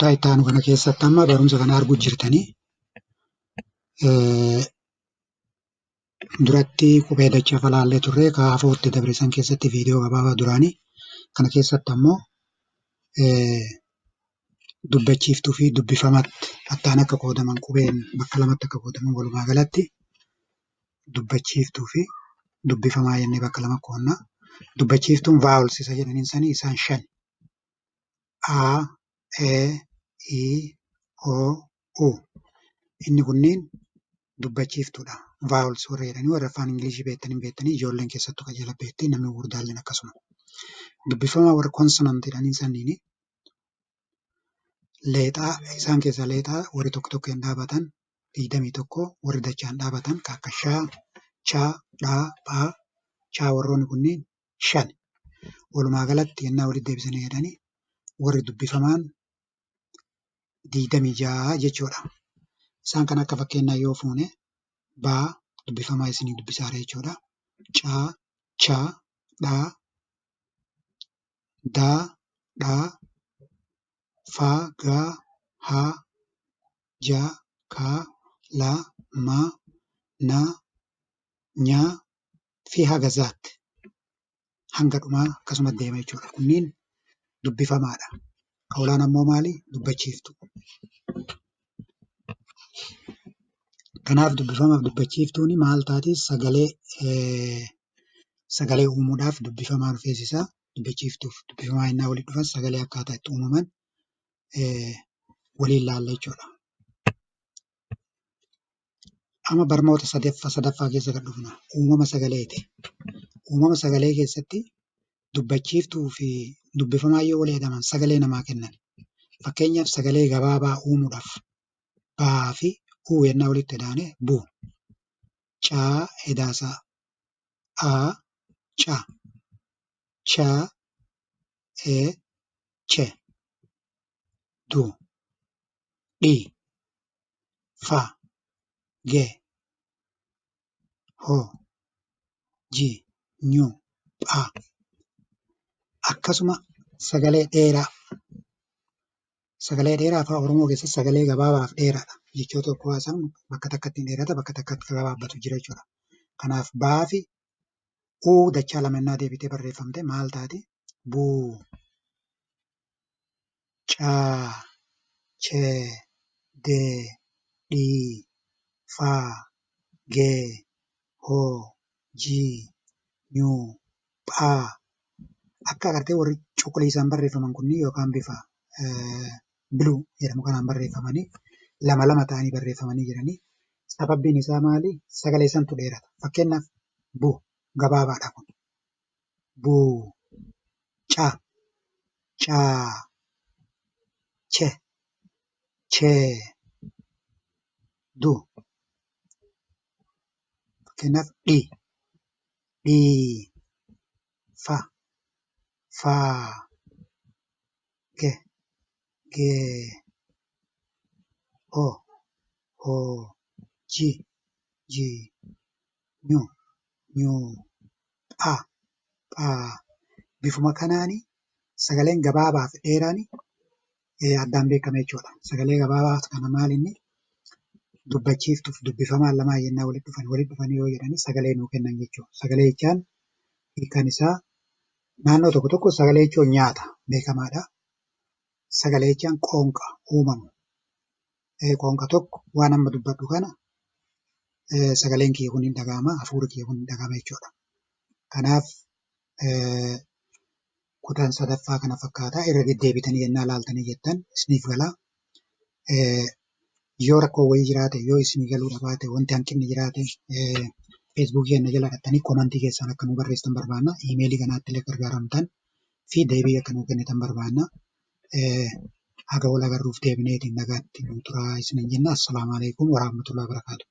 Kutaa itti aanu kana keessatti amma barumsa kana arguu jirtanii duratti qubee dachaa falaallee turre kaafootti dabre san keessatti viidiyoo gabaabaa duraanii kana keessatti ammoo dubbachiiftuu fi dubbifamatti attaan akka qoodaman qubeen bakka lamatti akka qoodaman walumaa galatti dubbachiiftuu fi dubbifamaa jennee bakka lama qoodna. Dubbachiiftuun vowels isa jedhaniin sanii isaan shan. A, E, I, O, U. Inni kunniin dubbachiiftuudha. Vowels warra jedhanii warra afaan Ingilishii beektan hin beektanii ijoolleen keessattuu qajeela beektii namni gurguddaalleen akkasuma. Dubbifamaa warra consonant jedhaniin saniini leexaa isaan keessaa leexaa warri tokko tokko hin dhaabatan 21 warri dachaan dhaabatan akka shaa, chaa, dhaa, phaa, chaa warroonni kunniin shan. Walumaa galatti yennaa walitti deebisanii jedhanii warri dubbifamaan 26 jechuudha. Isaan kan akka fakkeenyaa yoo fuune baa dubbifamaa isinii dubbisaara jechuudha. Caa, chaa, dhaa, daa, dhaa, faa, gaa, haa, jaa, kaa, laa, maa, naa, nyaa fi haga zaatti hanga dhumaa akkasuma deema jechuudha. Kunniin dubbifamaadha. Ka olaan ammoo maali? Dubbachiiftuu. Kanaaf dubbifamaaf dubbachiiftuun maal taati? Sagalee sagalee uumuudhaaf dubbifamaan feesisaa. Dubbachiiftuuf dubbifamaa yennaa walitti dhufan sagalee akkaataa itti uumaman waliin laalla jechuudha. Amma barnoota sadaffaa keessa kan dhufna. Uumama sagaleeti. Uumama sagalee keessatti dubbachiiftuu fi dubbifamaa yoo walii hidhaman sagalee namaa kennan. Fakkeenyaaf sagalee gabaabaa uumuudhaaf baa fi uu yennaa walitti hidhaane bu. Caa edaasaa a ca cha e che du dhi fa ge ho ji nyu pha. Akkasuma sagalee dheeraa. Sagalee dheeraa afaan Oromoo keessatti sagalee gabaabaa fi dheeraadha. Jechoota tokko haasawu bakka takkatti hin dheerata bakka takkatti kan gabaabbatu jira jechuudha. Kanaaf baa fi uu dachaa lama yennaa deebitee barreeffamte maal taati? Buu, caa, chee, dee, dhii, faa, gee, hoo, jii, nyuu, phaa. Akka agartee warri cuquliisaan barreeffaman kunniin yookaan bifa biluu jedhamu kanaan barreeffamanii lama lama ta'anii barreeffamanii jiranii. Sababbiin isaa maali? Sagalee santu dheerata. Fakkeenyaaf bu gabaabaadha kun. Buu, ca, caa, che, chee, du. Fakkeenyaaf dhi, dhii, fa, faa, ge, gee, ho, hoo, ji, jii, nyu, nyuu, phaa, phaa. Bifuma kanaani sagaleen gabaabaa fi dheeraan addaan beekama jechuudha. Sagalee gabaabaa kana maal inni dubbachiiftuuf dubbifamaan lamaan yennaa walitti dhufan walitti dhufanii yoo jedhani sagalee nuu kennan jechuudha. Sagalee jechaan hiikaan isaa naannoo tokko tokko sagalee jechuun nyaata beekamaadha. Sagalee jechaan qoonqa uumamu. Qoonqa tokko waan amma dubbadhu kana sagaleen kiyya kun hin dhaga'ama, hafuurri kiyya kun hin dhaga'ama jechuudha. Kanaaf kutaan sadaffaa kana fakkaata. Irra deddeebitanii yennaa laaltanii jettan isiniif gala. Yoo rakkoo wayii jiraate, yoo isinii galuu dhabaate, wanti hanqinni jiraate feesbuukii keenya jala dhaqxanii komantii keessaan akka nu barreessitan barbaanna. Iimeelii kanaatti illee gargaaramtan fi deebii akka nu kennitan barbaanna. Haga wal agarruuf deebineetiin nagaatti nu turaa isiniin jenna. Assalaamu alaikum warahmatullahi wabarakaatuh.